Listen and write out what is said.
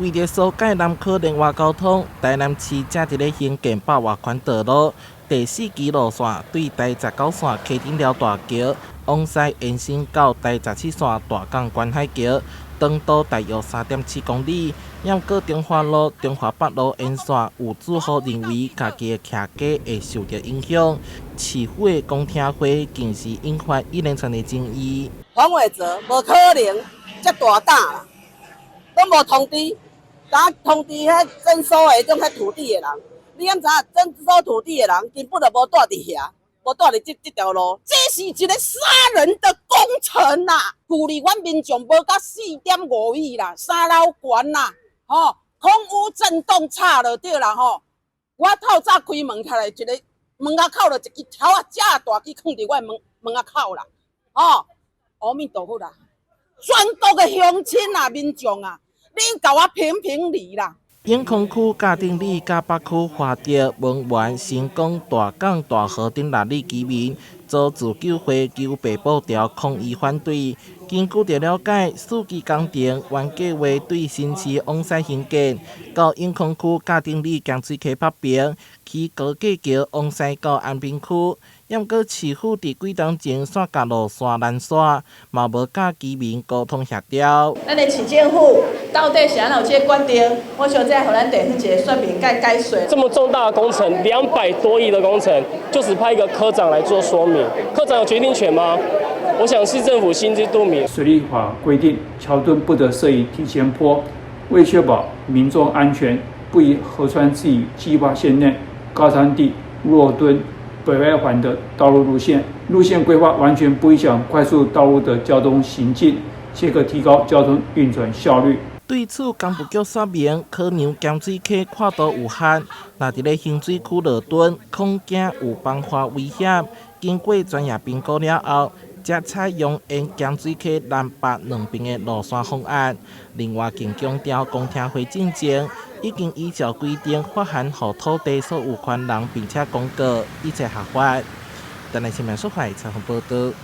為著疏解南科聯外交通，台南市正佇咧興建百外寬道路，第四期路線對台十九線溪頂寮大橋往西延伸到台十七線大港觀海橋，長度大約3.7公里。毋過中華路、中華北路沿線有住戶認為家己的徛家會受著影響，市府的公聽會更是引發一連串的爭議。黃偉哲無可能遮大膽啦，攏無通知。敢通知彼徵收的種彼土地的人，你敢知影徵收土地的人根本就無住佇遐，無住佇這條路，這是一個殺人的工程啦！舊年阮民眾無甲4.5億啦，三樓懸啦，吼，空屋震動差就對啦吼。我透早開門起來，一個門仔口就一支笤仔遮大支囥佇我門門仔口啦，吼，阿彌陀佛啦！全國的鄉親啊，民眾啊！恁共我評評理啦！永康區嘉定里佮北區華德、文園、成功、大港、大和等六里居民，組自救會求白布條抗議反對。根據著了解，四期工程原計劃對新市往西興建，到永康區嘉定里鹹水溪北爿，起高架橋往西到安平區。毋過市府佇幾冬前煞共路線攔煞，嘛無佮居民溝通協調。咱的市政府到底是按怎有這個決定？我想這予咱地方一個說明佮解說。這麼重大的工程，200多億的工程，就只派一個科長來做說明，科長有決定權嗎？我想市政府心知肚明。水利法規定，橋墩不得設於堤前坡，為確保民眾安全，不宜河川置於計劃線內高山地弱墩北外環的道路路線，路線規劃完全不影響快速道路的交通行進，且可提高交通運轉效率。對此，工部局說明，考量鹹水溪闊度有限，若佇咧深水區落墩，恐驚有崩滑危險。經過專業評估了後，才採用沿鹹水溪南北兩邊的路線方案。另外，更強調公聽會進前已經依照規定發函予土地所有權人，並且公告一切合法。台南新聞蘇懷採訪報導。